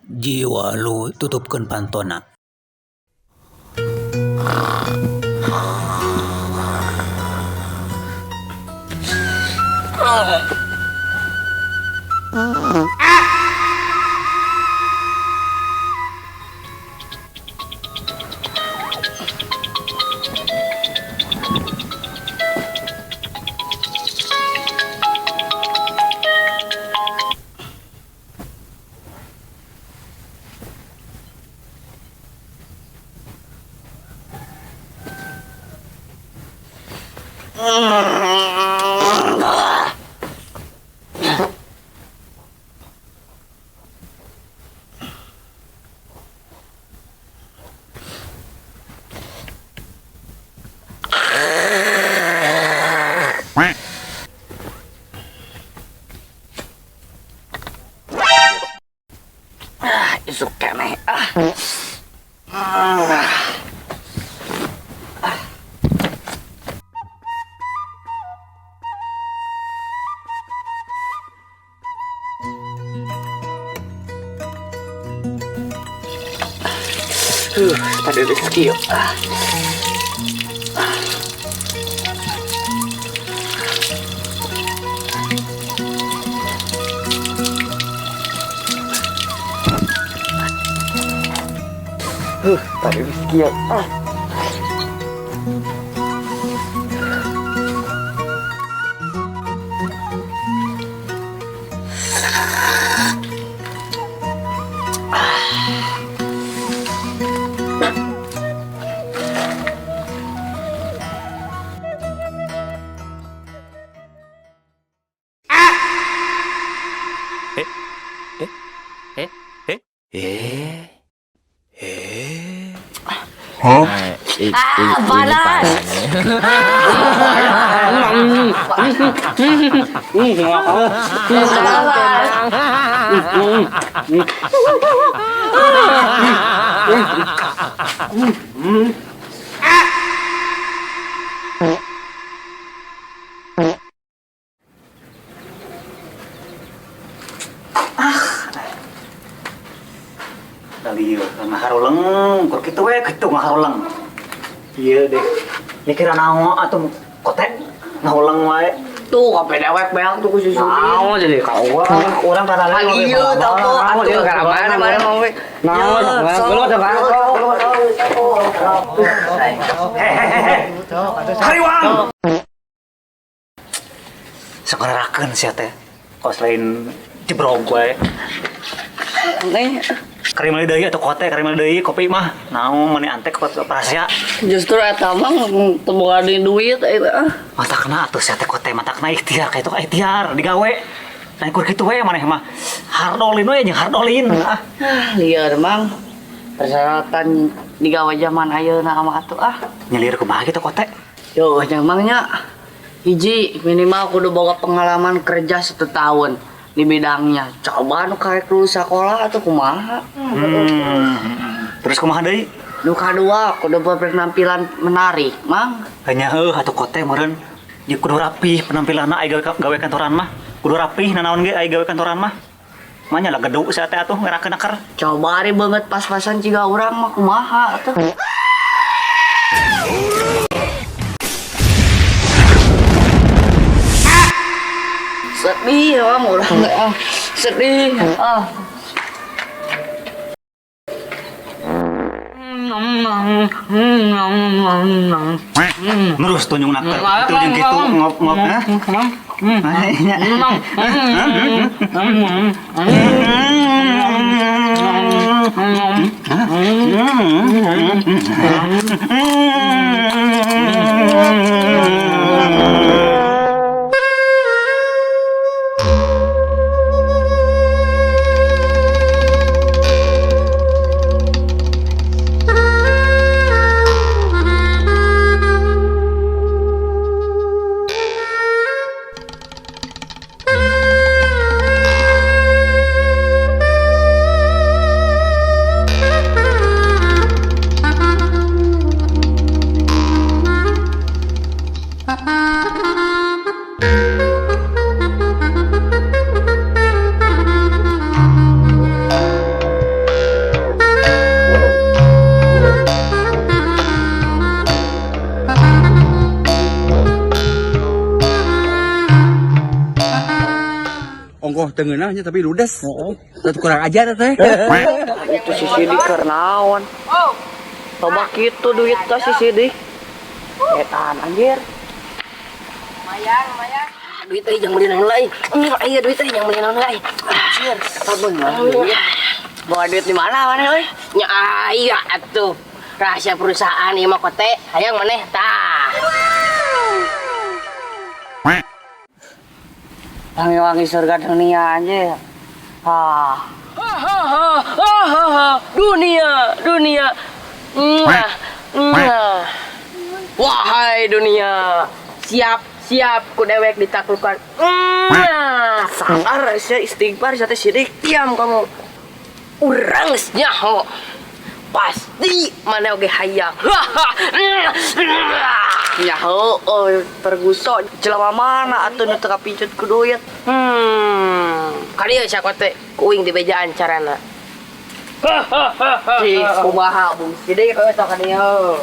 Ji Walu tutupkeun pantona. Ah, isuk keneh ah. Tadi rezeki yuk. Tadi rezeki yuk. Ah, panas. Kali ieu ngaharuleng kur kitu we kitu ngaharuleng. Ieu deh. Mikiran naon atuh kote ngahuleng wae. Tuh, kape dewek beak tuh ku si Sudi. Naon jadi ka urang, urang paralel. Ieu toko atuh mana mana mau we. Naon, gelut kan. Hariwang. Sakararakeun sia teh. Kos lain jebrog wae. Nih, Karimali deui atuh kote, karimali deui kopi mah. Naon meni antek rahasia. Justru eta mah teu boga duit eta. Matakna atuh sia teh kote, matakna ikhtiar ka itu ikhtiar digawe. Lain kur kitu we maneh mah. Hardolin we jeung hardolin ah. Ah, lieur mang. Persyaratan digawe zaman ayeuna mah atuh ah. Nyelir kumaha kitu kote? Yo, nya mang nya. Hiji minimal kudu boga pengalaman kerja 1 tahun di bidangnya. Coba nu karek lulus sekolah atau kumaha. Terus kumaha deui? Nu kadua kudu berpenampilan menarik, Mang. Hanya heuh atuh kote meureun. Jeung kudu rapih penampilanna ai gawe kantoran mah. Kudu rapih nanaon ge ai gawe kantoran mah. Manya lah gedu sia teh atuh ngerakeun akar. Coba ari beungeut pas-pasan ciga urang mah kumaha atuh. Sedih bang, orang nggak ah, sedih ah. Terus tunjung nakar, itu jeung kitu ngop-ngop ha. Bogoh teu ngeunah nya, tapi ludes. Teu kurang ajar teh. Itu si Sidik keur naon? Loba kitu duit teh si Sidik. Etan anjir. Lumayan, lumayan. Duit euy, jang meuli naon euy. Iya, duit euy, jang meuli naon euy. Anjir, Eta bener duit. Bawa duit di mana mana euy? Nya aya atuh. Rahasia perusahaan ieu mah, kote. Hayang maneh tah. Wangi-wangi surga dunia anjir. Ah. Dunia, dunia. Mwah, mwah. Wahai dunia, siap siap ku dewek ditaklukan. Mwah. Sangar sia, istighfar sia teh, Sidik. Diam kamu. Urang geus nyaho. Pasti maneh oge hayang. Ya heueuh, perguso jelema mana atuh nu teu kapincut ku duit? Kadieu sia kote, ku uing dibejaan carana. Cik, kumaha Bung Sidik euy, sok ka dieu.